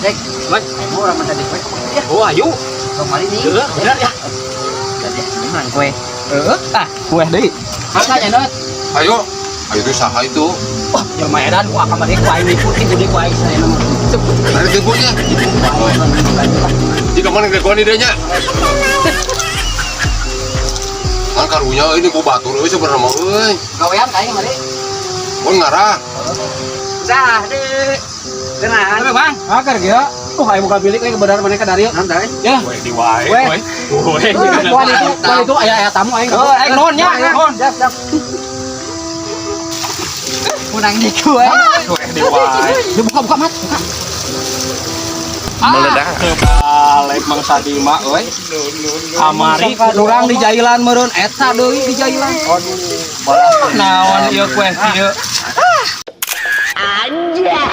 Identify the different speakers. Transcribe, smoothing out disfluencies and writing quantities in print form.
Speaker 1: Dek,
Speaker 2: Woi.
Speaker 1: ayo urang minta di kue ya.
Speaker 2: Oh, ayo.
Speaker 1: Kemari nih.
Speaker 2: Heeh, bener ya.
Speaker 1: Jadi menang kue.
Speaker 2: Heeh, tah, kue deui.
Speaker 1: Makanya not.
Speaker 3: Ayo. Ayo itu saha itu?
Speaker 2: Wah, jelema edan ku akam bade ku aing diikuti ku ku aing saya mah. Sebut.
Speaker 3: Ada tibuknya. Di kamar yang gua nya. Kan karunya ini ku batur euy sebenarnya mah euy.
Speaker 1: Gawean kayak mari.
Speaker 3: Mun ngarah.
Speaker 1: Sah deh. Tenang.
Speaker 2: Tapi Bang, akar ge. Oh, aing buka bilik euy kebenaran mereka dari.
Speaker 1: Nanti.
Speaker 2: Ya.
Speaker 4: Weh di wae,
Speaker 2: Weh.
Speaker 4: weh. Weh.
Speaker 2: Kuan itu aya aya tamu aing.
Speaker 1: Oh,
Speaker 2: Aing nuhun nya, nuhun.
Speaker 1: Siap, siap. Menang di kue.
Speaker 4: Weh di wae.
Speaker 2: Ya, buka buka mat, buka.
Speaker 4: Meledak. Kebalik Mang Sadima euy.
Speaker 2: Kamari urang di jailan meureun eta deui di jailan.
Speaker 4: Aduh,
Speaker 2: Naon ieu kue kieu?
Speaker 1: Anjay.